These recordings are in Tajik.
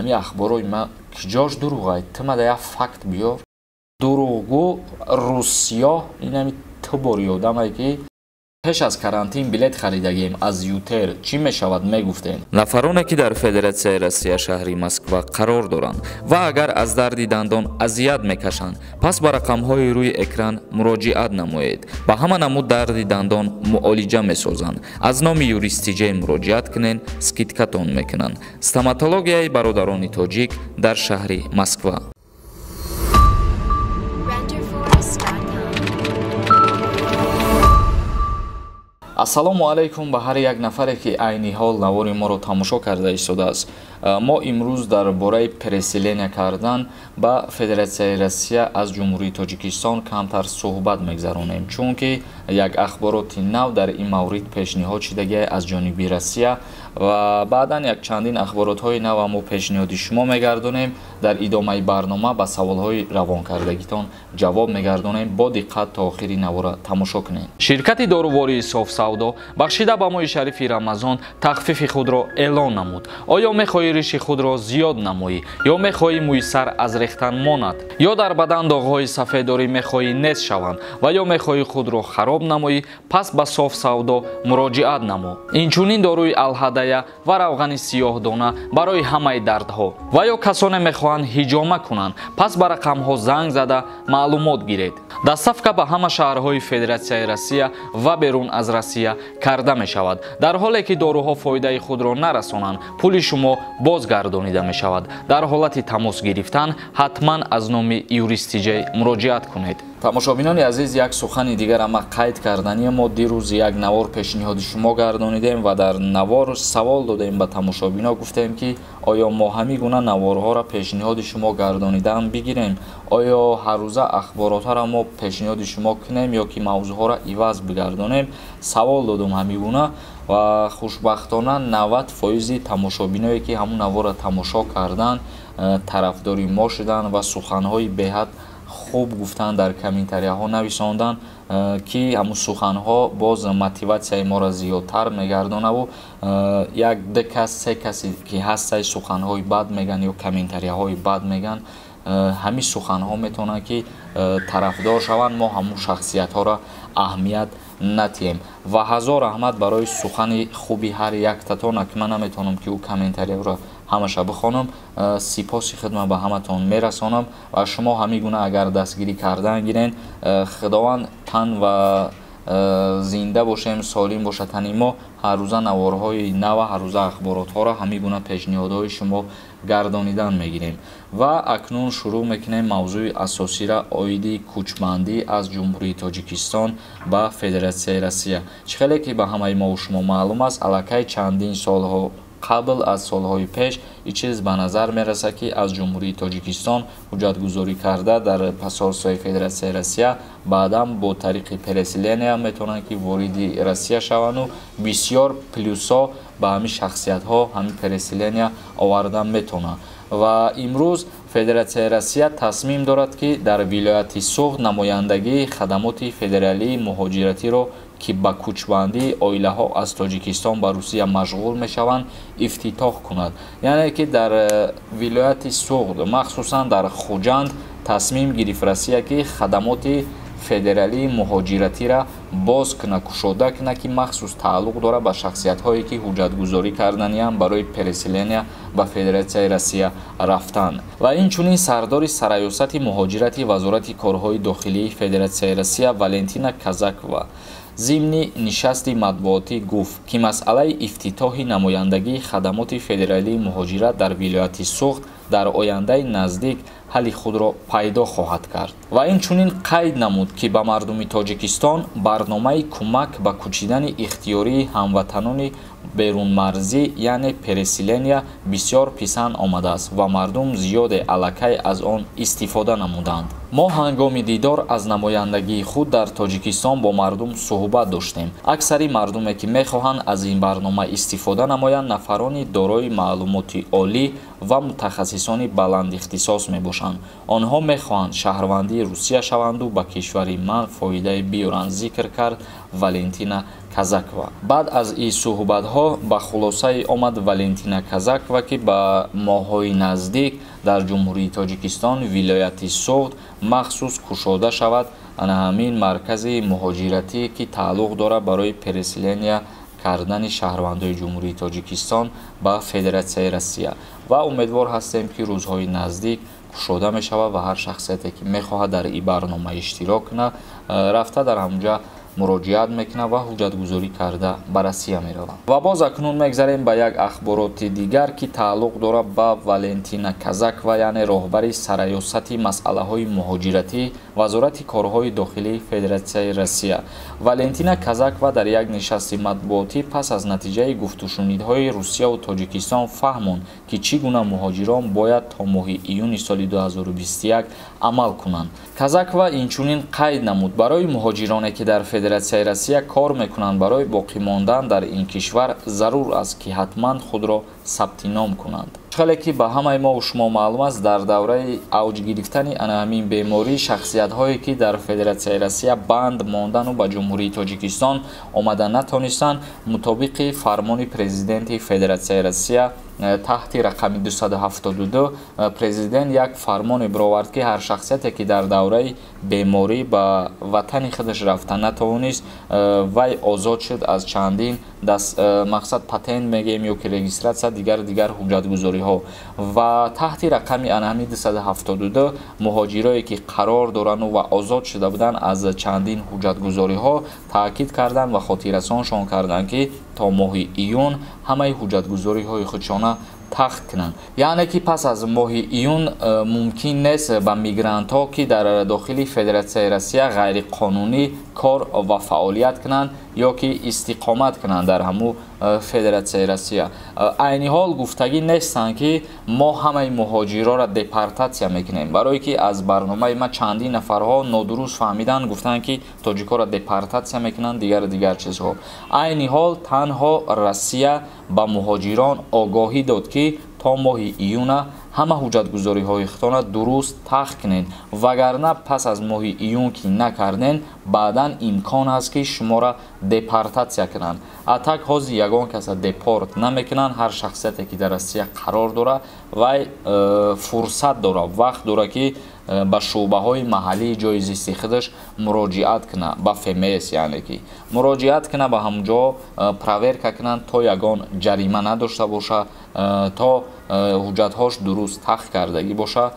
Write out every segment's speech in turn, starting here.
Ҳамин ахборои ма киҷош дурӯғай? Ту мада як факт биёр. Дурӯғгӯ русиё инами ту бори одамае ки пеш аз карантин билет харидагием аз ЮТэйр, чӣ мешавад мегуфтем. Нафароне ки дар Федератсияи Россия, шаҳри Москва қарор доранд ва агар аз дарди дандон азият мекашанд, пас ба рақамҳои рӯи экран муроҷиат намоед. Ба ҳама намуд дарди дандон муолиҷа месозанд. Аз номи Юристиҷей муроҷиат кунед, скидкатон мекунанд. Стоматологияи бародарони тоҷик дар шаҳри Москва. Renderforest.com. Ассалому алайкум ба ҳар як нафаре, ки айни ҳол навори моро тамошо карда истодааст. Мо имрӯз дар бораи переселения кардан ба Федератсияи Россия аз Ҷумҳурии Тоҷикистон камтар суҳбат мегзаронем, чунки як ахбороти нав дар ин маврид пешниҳод шидагиа аз ҷониби Россия ва баъдан як чандин ахборотҳои нава мо пешниҳоди шумо мегардонем. Дар идомаи барнома ба саволҳои равонкардагитон ҷавоб мегардонем. Бо диққат то охири навора тамошо кунед. Ширкати дорувории Софсавдо бахшида ба моҳи шарифи Рамазон тахфифи худро эълон намуд. Оё мехоҳӣ риши худро зиёд намоӣ, ё мехоҳӣ мӯи сар аз рехтан монад, ё дар бадан доғҳои сафеддорӣ мехоҳӣ нез шаванд, ва ё мехоҳӣ худро хароб намоӣ, пас ба Софсавдо муроҷиат намо. Инчунин доруи алҳадая ва равғани сиёҳдона барои ҳамаи дардҳо, ва ё касоне мехоҳанд ҳиҷома кунанд, пас ба рақамҳо занг зада маълумот гиред. Доставка ба ҳама шаҳрҳои Федератсияи Россия ва берун аз Россия карда мешавад. Дар ҳоле ки доруҳо фоидаи худро нарасонанд, пули шумо бозгардонида мешавад. Дар ҳолати тамос гирифтан ҳатман аз номи Юристиҷей муроҷиат кунед. Тамошобинони азиз, як сухани дигар ама қайд кардани. Мо дирӯз як навор пешниҳоди шумо гардонидем ва дар навор савол додем ба тамошобино, гуфтем ки оё мо ҳамин гуна наворҳоро пешниҳоди шумо гардонидан бигирем, оё ҳаррӯза ахборотҳоро мо пешниҳоди шумо кунем ё ки мавзӯъҳоро иваз бигардонем. Савол додум ҳамин гуна ва хушбахтона 90% тамошобиное ки ҳамун наворро тамошо карданд, тарафдори мо шуданд ва суханҳои беҳад хуб гуфтанд, дар комментарияҳо нависонданд, ки ҳамун суханҳо боз мотиватсияи моро зиёдтар мегардонаву як ду кас, се касе ки ҳастай, суханҳои бад меган ё комментарияҳои бад меган, ҳамин суханҳо метавонанд ки тарафдор шаванд, мо ҳамун шахсиятҳоро аҳамият натиҳем. Ва ҳазор раҳмат барои сухани хуби ҳар яктатон, ки ман наметавонам ки ӯ комментарияро ҳамаша бихонам. Сипоси хидмат ба ҳаматон мерасонам ва шумо ҳамин гуна агар дастгирӣ кардан гирен, Худованд тан ва зинда бошем, солим бошад тани мо, ҳаррӯза наворҳои нава, ҳаррӯза ахборотҳоро ҳамин гуна пешниҳодҳои шумо гардонидан мегирем. Ва акнун шурӯъ мекунем мавзӯи асосира оиди кӯчмандӣ аз Ҷумҳурии Тоҷикистон ба Федератсияи Россия. Чӣ хеле ки ба ҳамаи мову шумо маълум аст, аллакай чандин солҳо қабл аз солҳои пеш ин чиз ба назар мерасад, ки аз Ҷумҳурии Тоҷикистон ҳуҷҷатгузорӣ карда дар посольствои Федератсияи Россия, баъдан бо тариқи переселения метавонанд ки вориди Россия шаванду бисёр плюсҳо ба ҳамин шахсиятҳо ҳамин переселения овардан метавонанд. Ва имрӯз Федератсияи Россия тасмим дорад, ки дар вилояти Суғд намояндагии хадамоти федералии муҳоҷиратиро, ки ба кӯчбандии оилаҳо аз Тоҷикистон ба Русия машғул мешаванд, ифтитоҳ кунад. Яъне ки дар вилояти Суғд, махсусан дар Хуҷанд, тасмим гирифт Россия, ки хадамоти федералии муҳоҷиратиро боз куна, кушода куна, ки махсус тааллуқ дорад ба шахсиятҳое ки ҳуҷҷатгузорӣ карданиям барои переселения ба Федератсияи Россия рафтан. Ва инчунин сардори сарраёсати муҳоҷирати Вазорати корҳои дохилии Федератсияи Россия Валентина Казакова зимни нишасти матбуотӣ гуфт, ки масъалаи ифтитоҳи намояндагии хадамоти федералии муҳоҷират дар вилояти Суғд дар ояндаи наздик ҳалли худро пайдо хоҳад кард. Ва инчунин қайд намуд, ки ба мардуми Тоҷикистон барномаи кӯмак ба кӯчидани ихтиёрии ҳамватанони берунмарзӣ, яъне переселения, бисёр писанд омадааст ва мардум зиёде аллакай аз он истифода намуданд. Мо ҳангоми дидор аз намояндагии худ дар Тоҷикистон бо мардум суҳбат доштем. Аксари мардуме ки мехоҳанд аз ин барнома истифода намоянд, нафарони дорои маълумоти олӣ ва мутахассисони баландихтисос мебошанд. Онҳо мехоҳанд шаҳрвандии Русия шаванду ба кишвари ман фоидае биёранд, зикр кард Валентина Казакова. Баъд аз ин суҳбатҳо ба хулосае омад Валентина Казакова, ки ба моҳҳои наздик дар Ҷумҳурии Тоҷикистон, вилояти Суғд махсус кушода шавад ана ҳамин маркази муҳоҷиратӣ, ки тааллуқ дорад барои переселения кардани шаҳрвандои Ҷумҳурии Тоҷикистон ба Федератсияи Россия. Ва умедвор ҳастем, ки рӯзҳои наздик кушода мешавад ва ҳар шахсияте, ки мехоҳад дар ин барнома иштирок кунад, рафта дар ҳамонҷа муроҷиат мекунад ва ҳуҷҷатгузорӣ карда ба Россия меравад. Ва боз акнун мегзарем ба як ахбороти дигар, ки тааллуқ дорад ба Валентина Казакова, яъне роҳбари сарраёсати масъалаҳои муҳоҷиратӣ Вазорати корҳои дохилии Федератсияи Россия. Валентина Казакова дар як нишасти матбуотӣ пас аз натиҷаи гуфтушунидҳои Русияву Тоҷикистон фаҳмонд, ки чӣ гуна муҳоҷирон бояд то моҳи июни соли 2021 амал кунанд. Казакова инчунин қайд намуд, барои муҳоҷироне, ки дар Федератсияи Россия кор мекунанд, барои боқӣ мондан дар ин кишвар зарур аст, ки ҳатман худро сабти ном кунанд. Хеле ки ба ҳамаи мо шумо маълум аст, дар давраи авҷ гирифтани ана ҳамин беморӣ шахсиятҳое, ки дар Федератсияи Россия банд мондану ба Ҷумҳурии Тоҷикистон омада натонистанд, мутобиқи фармони президенти Федератсияи Россия таҳти рақами 272 президент як фармоне бировард, ки ҳар шахсияте, ки дар давраи беморӣ ба ватани худаш рафта натавонист, вай озод шуд аз чандин мақсад патент мегӯем ё ки регистратсия, дигар дигар ҳуҷҷатгузориҳо. Ва таҳти рақами ана ҳамин 272 муҳоҷирое, ки қарор дорану ва озод шуда буданд аз чандин ҳуҷҷатгузориҳо, таъкид карданд ва хотиррасоншон карданд, ки то моҳи июн ҳамаи ҳуҷҷатгузориҳои худшона тахт кунанд. Яъне ки пас аз моҳи июн мумкин нест ба мигрантҳо, ки дар дохили Федератсияи Россия ғайриқонунӣ кор ва фаъолият кунанд ё ки истиқомат кунанд дар ҳамун Федератсияи Россия. Айни ҳол гуфтагӣ нестанд, ки мо ҳамаи муҳоҷирора депортатсия мекунем, барое ки аз барномаи ма чандин нафарҳо нодуруст фаҳмиданд, гуфтанд, ки тоҷикҳоро депортатсия мекунанд, дигару дигар чизҳо. Айни ҳол танҳо Россия ба муҳоҷирон огоҳӣ дод, ки то моҳи июна ҳама ҳуҷҷатгузориҳои худтона дуруст тахт кунед, вагарна пас аз моҳи июн ки накарден, баъдан имкон ҳаст, ки шуморо депортатсия кунанд. А так ҳозир ягон каса депорт намекунанд. Ҳар шахсияте, ки дар Россия қарор дорад, вай фурсат дорад, вақт дорад, ки ба шӯъбаҳои маҳаллии ҷои зисти худаш муроҷиат кунад, ба ФМС, яъне ки муроҷиат кунад, ба ҳамонҷо проверка кунанд, то ягон ҷарима надошта боша, то ҳуҷҷатҳош дуруст тахт кардагӣ боша,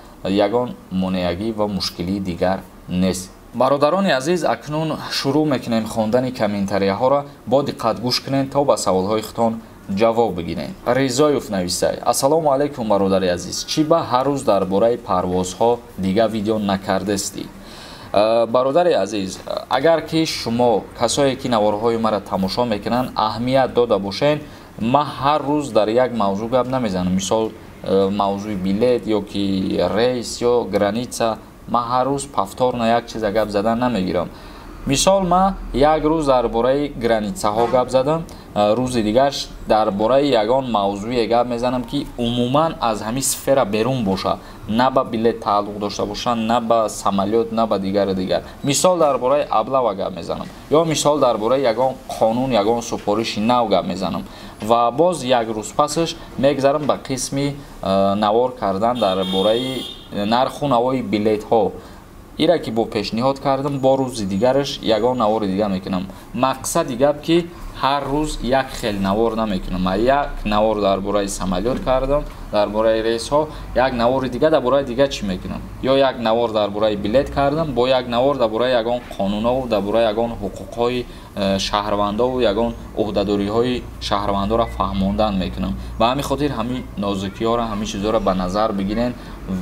ягон монеагӣ ва мушкилии дигар нест. Бародарони азиз, акнун шурӯъ мекунем хондани комментарияҳоро. Бо диққат гӯш кунед, то ба саволҳои худтон ҷавоб бигирем. Ризоев нависай: «Ассалому алайкум, бародари азиз, чӣ ба ҳар рӯз дар бораи парвозҳо дига видео накардестӣ?» Бародари азиз, агар ки шумо касое, ки наворҳои маро тамошо мекунанд, аҳамият дода бошед, ман ҳар рӯз дар як мавзӯъ гап намезанам. Мисол, мавзӯи билет ё ки рейс ё граница, ман ҳар рӯз повторно як чиза гап задан намегирам. Мисол, ман як рӯз дар бораи границаҳо гап задам, рӯзи дигар дар бораи ягон мавзӯе гап мезанам, ки умуман аз ҳамин сфера берун боша, на ба билет тааллуқ дошта боша, на ба самолёт, на ба дигару дигар. Мисол, дар бораи облава гап мезанам ё мисол, дар бораи ягон қонун, ягон супориши нав гап мезанам ва боз як рӯз пасаш мегзарам ба қисми навор кардан дар бораи нарху навои билетҳо. Ира ки бо пешниҳод кардам, бо рӯзи дигараш ягон навори дигар мекунам. Мақсади гап, ки ҳар рӯз як хел навор намекунам. Ман як навор дар бораи самолёт кардам, дар бораи рейсҳо, як навори дигар дар бораи дигар чӣ мекунам, ё як навор дар бораи билет кардам, бо як навор дар бораи ягон қонунҳову дар бораи ягон ҳуқуқҳои шаҳрвандову ягон ӯҳдадориҳои шаҳрвандоро фаҳмондан мекунам. Ба ҳамин хотир ҳамин нозукиҳоро, ҳамин чизҳоро ба назар бигирен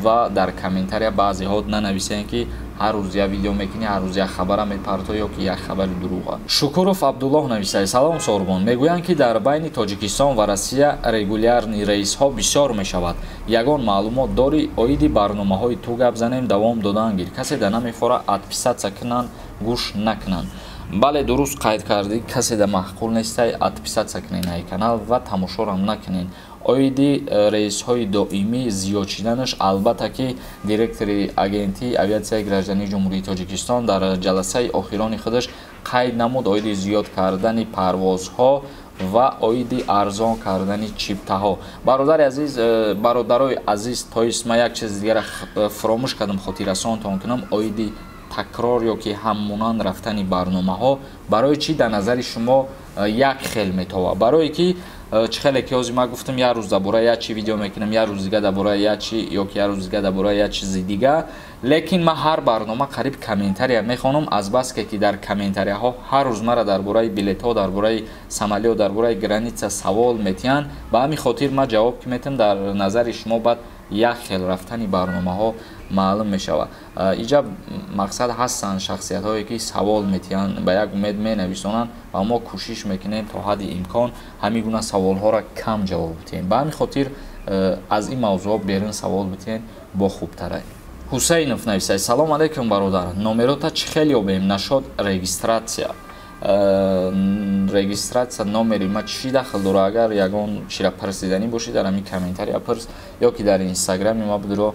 ва дар комментария баъзеҳо нанависен, ки ҳар рӯз як видео мекунӣ, ҳар рӯз як хабара мепартоӣ ё ки як хабари дурӯға. Шукуров Абдуллоҳ нависад: «Салом, Сорбон, мегӯянд, ки дар байни Тоҷикистон ва Россия регулярный рейсҳо бисёр мешавад. Ягон маълумот дорӣ? Оиди барномаҳои ту гап занем, давом додан гир. Касе да намефора отписаться кунанд, гӯш накунанд.» Бале, дуруст қайд кардӣ, касе да маъқул нестай, отписаться кунен ай канал ва тамошорам накунен. Оиди рейсҳои доимӣ зиёд шиданаш, албатта ки директори Агентии авиатсияи граждании Ҷумҳурии Тоҷикистон дар ҷаласаи охирони худаш Қайд намуд оиди зиёд кардани парвозҳо ва оиди арзон кардани чиптаҳо. Бародари азиз, бародарои азиз, то есть ман як чизи дигара фуромӯш кардам хотиррасонтон кунам оиди такрор ё ки ҳаммонанд рафтани барномаҳо. Барои чӣ дар назари шумо як хел метова? Барое ки чӣ хеле ки ҳозир ман гуфтам, як рӯз дар бораи як чи видео мекунам, як рӯз дига дар бораи як чи ё ки як рӯз дига дар бораи як чизи дига. Лекин ман ҳар барнома қариб комментария мехонам, азбаске ки дар комментарияҳо ҳар рӯз мара дар бораи билетҳо, дар бораи самолёт, дар бораи граница савол метиҳанд. Ба ҳамин хотир ман ҷавоб ки метиҳам, дар назари шумо баъд як хел рафтани барномаҳо маълум мешавад. Иҷа мақсад ҳастанд шахсиятҳое ки савол метиҳанд, ба як умед менависонанд ва мо кӯшиш мекунем то ҳадди имкон ҳамин гуна саволҳоро кам ҷавоб бидиҳем. Ба ҳамин хотир аз ин мавзӯъҳо берун савол бидиҳем, бо хубтарай. Ҳусейнов нависад: салом алейкум, бародар, номерота чӣ хел ёбем нашод регистрация? Регистрация номери ма чӣ дахл дора? Агар ягон чира пурсиданӣ бошӣ, дар ҳамин комментария пурс ё ки дар инстаграми ма будро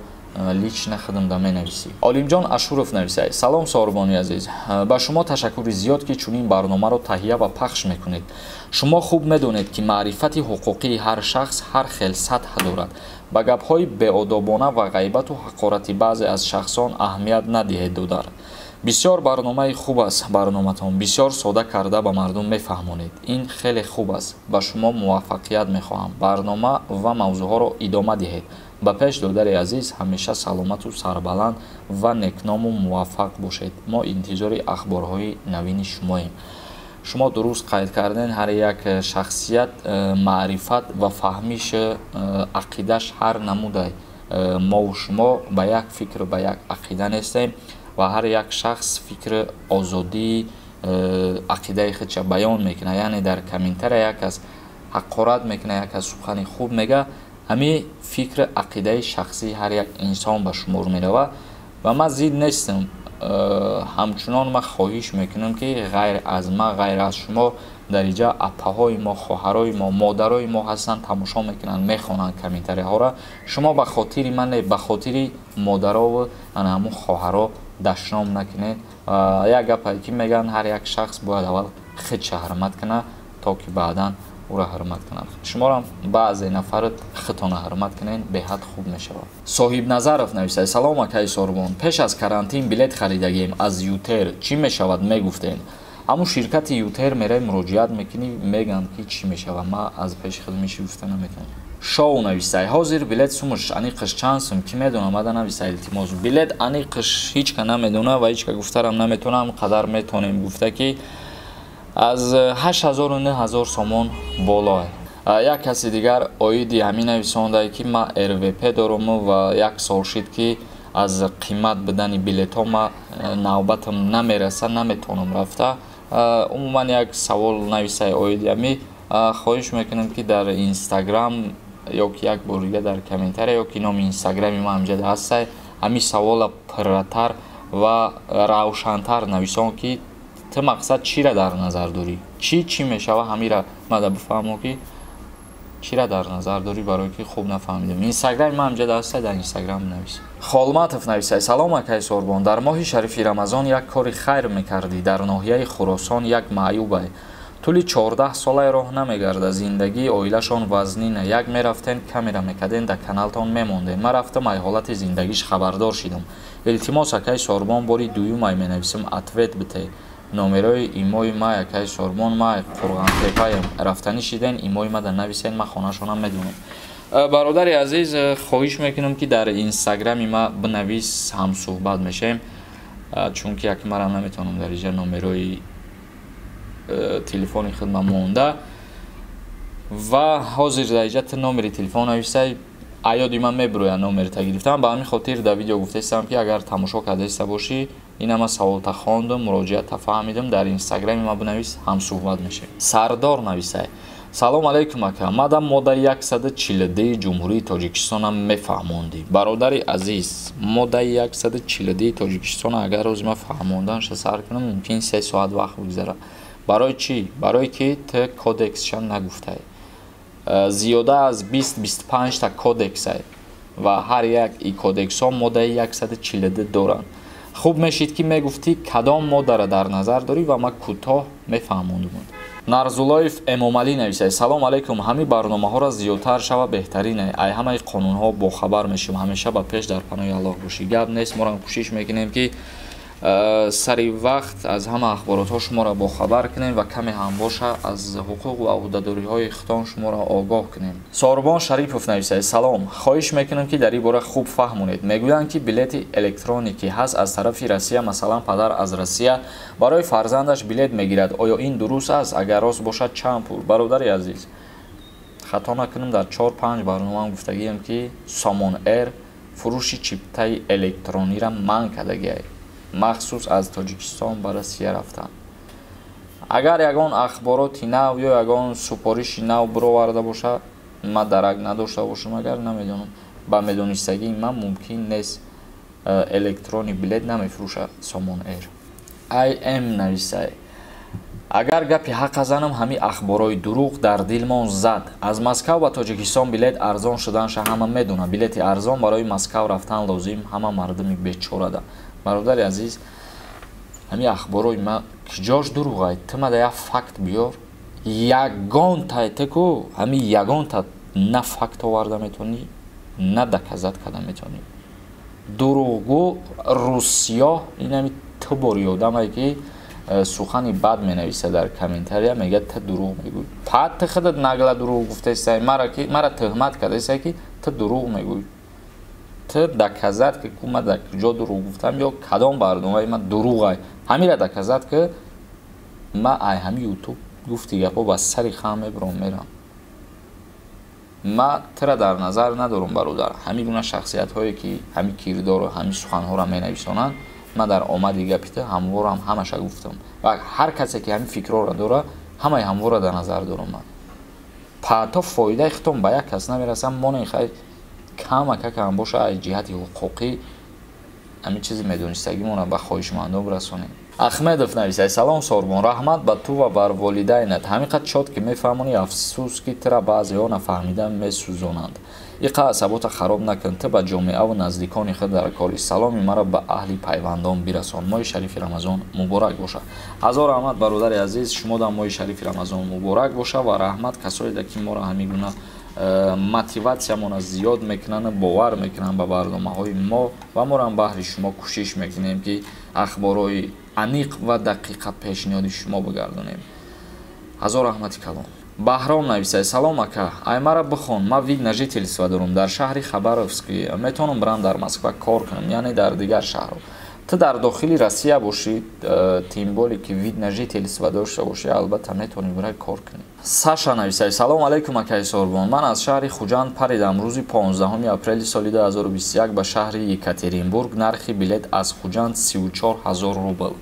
лично худам да менависӣ. Олимҷон Ашуров нависад: салом, Сорбони азиз, ба шумо ташаккури зиёд, ки чунин барномаро таҳия ва пахш мекунед. Шумо хуб медонед, ки маърифати ҳуқуқии ҳар шахс ҳар хел сатҳ дорад. Ба гапҳои беодобона ва ғайбату ҳақорати баъзе аз шахсон аҳамият надиҳед, додар. Бисёр барномаи хуб аст барноматон, бисёр сода карда ба мардум мефаҳмонед, ин хеле хуб аст. Ба шумо муваффақият мехоҳам, барнома ва мавзӯъҳоро идома диҳед. Ба пеш, додари азиз, ҳамеша саломату сарбаланд ва некному муваффақ бошед. Мо интизори ахборҳои навини шумоем. Шумо дуруст қайд кардем, ҳар як шахсият маърифат ва фаҳмиш, ақидаш ҳар намудай. Мову шумо ба як фикр, ба як ақида нестем ва ҳар як шахс фикри озодии ақидаи худша баён мекунад. Яъне дар комментария як кас ҳақорат мекунад, як кас сухани хуб мега, ҳамин фикри ақидаи шахсии ҳар як инсон ба шумор меравад ва ман зид нестам. Ҳамчунон ман хоҳиш мекунам, ки ғайр аз ман, ғайр аз шумо дар инҷа апаҳои мо, хоҳарои мо, модарои мо ҳастанд, тамошо мекунанд, мехонанд комментарияҳоро. Шумо ба хотири ман не, ба хотири модарову ана ҳамун хоҳаро дашном накунед. Як гапае ки мегӯянд, ҳар як шахс бояд аввал худша ҳурмат кунад, то ки баъдан ӯро ҳурмат кунад. Шуморо баъзе нафарат худтона ҳурмат кунед, беҳад хуб мешавад. Соҳибназаров нависад: салом, акаи Сорбон, пеш аз карантин билет харидагием аз Ютер, чӣ мешавад, мегуфтем? Ҳамун ширкати Ютер мераи, муроҷиат мекунӣ, мегӯянд ки чӣ мешавад. Ман аз пеши худ меши гуфта наметавонам. Шоу нависай: ҳозир билет сумаш аниқаш чанд сум, ки медонам, ада нависа, илтимос. Билет аниқаш ҳеч ка намедона ва ҳеч ка гуфтарам наметавонам. Қадар метавонем гуфта, ки аз 8000, 9000 сомон боло. Як каси дигар оиди ҳамин нависондае, ки ман РВП доруму ва як сол шид, ки аз қимат будани билетҳо ма навбатам намераса, наметавонам рафта. Умуман як савол нависай оиди ҳамин. Хоҳиш мекунам, ки дар инстаграм ё ки як бор дига дар комментария ё ки номи инстаграми ман ҳамҷода ҳастай, ҳамин савола пурратар ва равшантар нависон, ки ту мақсад чира дар назар дорӣ, чӣ чӣ мешава, ҳамира мада бифаҳмо, ки чира дар назар дорӣ, барое ки хуб нафаҳмидем. Инстаграми ман ҳамҷода ҳастай, дар инстаграм навис. Холматов нависай: салом, акаи Сорбон, дар моҳи шарифи Рамазон як кори хайр мекардӣ. Дар ноҳияи Хуросон як маъюбай, тӯли 14 солаи роҳ намегарда, зиндагии оилашон вазнина. Як мерафтен, камера мекарден, дар каналтон мемондем. Ман рафтам, ай ҳолати зиндагиш хабардор шидам. Илтимос, акаи Сорбон, бори дуюм ай менависам, ответ бите. Номерои имои ма, акаи Сорбон, ма Қурғантепаем, рафтанӣ шиден, имои ма да нависен, ман хонашонам медонам. Бародари азиз, хоҳиш мекунам, ки дар инстаграми ма бинавис, ҳамсӯҳбат мешавем, чунки як марам наметавонам дар инҷа номерои телефони худма монда ва ҳозир дар инҷа ту номери телефон нависай, аёди ман мебирояд номерта гирифтам. Ба ҳамин хотир дар видео гуфтаистам, ки агар тамошо кардаиста бошӣ, ин ҳама саволта хондум, муроҷиатта фаҳмидам, дар инстаграми ма бинавис, ҳамсӯҳбат мешавем. Сардор нависай: салом алейкум, ака, мадам моддаи 142 Ҷумҳурии Тоҷикистонам мефаҳмондӣ. Бародари азиз, моддаи 142 Тоҷикистона агар рӯзи ман фаҳмонданша сар кунам, мумкин 3 соат вақт бигзарад. Барои чӣ? Барое ки ту кодексша нагуфтай. Зиёда аз 20-25 та кодексай ва ҳар як и кодексҳо моддаи 142 доранд. Хуб мешид, ки мегуфтӣ, кадом моддара дар назар дорӣ, ва ман кӯтоҳ мефаҳмондум. Нарзуллоев Эмомалӣ нависад: Салом алайкум, ҳамин барномаҳоро зиёдтар шава, беҳтарин, ай ҳамаи қонунҳо бохабар мешим. Ҳамеша ба пеш, дар паноҳи Аллоҳ бошӣ. Гап нест, морам кӯшиш мекунем, ки сари вақт аз ҳама ахборотҳо шуморо бохабар кунем ва каме ҳам боша, аз ҳуқуқ ва ӯҳдадориҳои худтон шуморо огоҳ кунем. Сорбон Шарипов нависад: Салом, хоҳиш мекунам, ки дар ин бора хуб фаҳмонед. Мегӯянд, ки билети электронӣ ки ҳаст аз тарафи Россия, масалан, падар аз Россия барои фарзандаш билет мегирад. Оё ин дуруст аст? Агар рост бошад, чанд пул? Бародари азиз, хато накунам, дар 4-5 барномаам гуфтагием, ки Сомон Эйр фурӯши чиптаи электрониро манъ кардагиай, махсус аз Тоҷикистон ба Россия рафтан. Агар ягон ахбороти нав ё ягон супориши нав бироварда боша, ман дарак надошта бошам, агар намедонам, ба медонистагии ман мумкин нест, электронный билет намефурӯшад Сомон Эйр. Им нависай: Агар гапи ҳақа занам, ҳамин ахборҳои дурӯғ дар дилмон зад. Аз Москав ба Тоҷикистон билет арзон шуданша ҳама медонад. Билети арзон барои Москав рафтан лозим ҳама мардуми бечорада. Бародари азиз, ҳамин ахборҳои ма киҷош дурӯғай? Ту мада як факт биёр, ягонта теку, ҳамин ягонта на факт оварда метавонӣ, на доказать карда метавонӣ. Дурӯғгӯ, русиёҳ, инами ту бори одамае, ки сухани бад менависа дар комментария, мегӯяд, ту дурӯғ мегӯй. Пад ту худат нагло дурӯғ гуфтаистай, мара тӯҳмат кардаистай, ки ту дурӯғ мегӯй. Ту доказать ки ку ма дар куҷо дурӯғ гуфтам ё кадом барномаи ма дурӯғай, ҳамира доказать ки. Ма ай ҳами Ютуб, гуфти гапҳо, ба сари хам мебурам, мерам. Ма тура дар назар надорам, бародар. Ҳамин гуна шахсиятҳое, ки ҳамин кирдору ҳамин суханҳоро менависонанд, ман дар омади гапи ту ҳамворам ҳамаша гуфтам ва ҳар касе, ки ҳамин фикрҳоро дора, ҳамаи ҳамворро дар назар дорам ман. Паҳто фоидаи худтон ба як кас намерасам. Монен, хай, камакакам боша, аз ҷиҳати ҳуқуқӣ ҳамин чизи медонистагимонро ба хоҳишмандон расонем. Ахмедов нависад: Салом, Сорбон, раҳмат ба ту ва бар волидайнат, ҳамин қад чот ки мефаҳмонӣ. Афсӯс, ки тура баъзеҳо нафаҳмида месӯзонанд. Иқа асабота хароб накун, ту ба ҷомеаву наздикони худ дар кори. Саломи маро ба аҳли пайвандон бирасон. Моҳи шарифи Рамазон муборак бошад. Ҳазор раҳмат, бародари азиз, шумодам моҳи шарифи Рамазон муборак боша ва раҳмат касоеда, ки моро ҳамин гуна мотиватсиямона зиёд мекунанд, бовар мекунанд ба барномаҳои мо, ва морам баҳри шумо кӯшиш мекунем, ки ахборҳои аниқ ва дақиқа пешниҳоди шумо бигардонем. Ҳазор раҳмати калон. Баҳром нависад: Салом, ака, аймара бихон, ман вид на жительство дорам дар шаҳри Хабаровск, метавонам бирам дар Москва кор кунам, яъне дар дигар шаҳрҳо? Ту дар дохили Россия бошӣ, тем более ки вид на жительство дошта бошӣ, албатта, метавонӣ бирай кор кунӣ. Саша нависад: Салом алайкум, акаи Сорбон, ман аз шаҳри Хуҷанд паридам рӯзи 15 апрели соли 2021 ба шаҳри Екатеринбург. Нархи билет аз Хуҷанд 34 ҳазор рубл.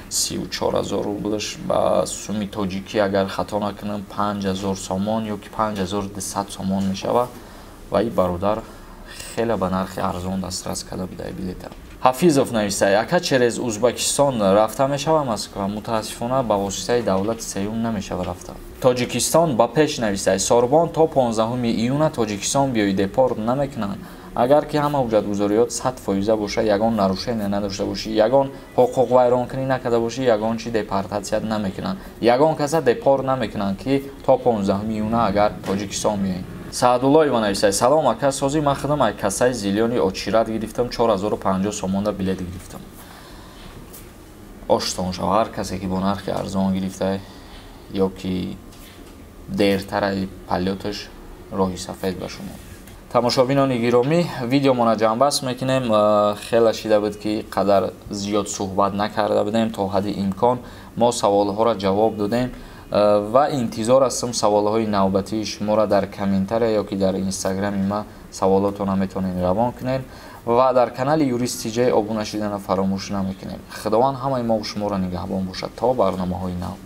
34 ҳазор рублш ба суми тоҷикӣ, агар хато накунам, 5000 сомон ё ки 5200 сомон мешавад. Ва ин бародар хеле ба нархи арзон дастрас карда будаи билета. Ҳафизов нависад: Ака, через Узбекистон рафта мешава Москва? Мутаассифона, ба воситаи давлати сеюм намешава рафта. Тоҷикистон ба пеш нависад: Сорбон, то 15 июна Тоҷикистон биёи, депорт намекунанд, агар ки ҳама ҳуҷҷатгузориёт 100% боша, ягон нарушение надошта бошӣ, ягон ҳуқуқвайронкунӣ накарда бошӣ, ягон чи депортатсия намекунанд, ягон каса депорт намекунанд, ки то 15 июна агар Тоҷикистон биёед. Саъдуллоева нависад: Салом, ака, сози ман худам ай кассаи зелёный очередь гирифтам, 4050 сомонда билет гирифтам. Оштон шав ҳар касе, ки бо нархи арзон гирифта ё ки дертараи полёташ. Роҳи сафед ба шумо. Тамошобинони гиромӣ, видеомона ҷамъбаст мекунем. Хеле шида буд, ки қадар зиёд суҳбат накарда будем. То ҳадди имкон мо саволҳоро ҷавоб додем ва интизор ҳастам саволҳои навбатии шуморо. Дар комментария ё ки дар Инстаграми ма саволотонро метавонед равон кунед ва дар канали Юрист Тиҷай обуна шудана фаромӯш намекунем. Худованд ҳамаи мо шуморо нигаҳбон бошад то барномаҳои нав.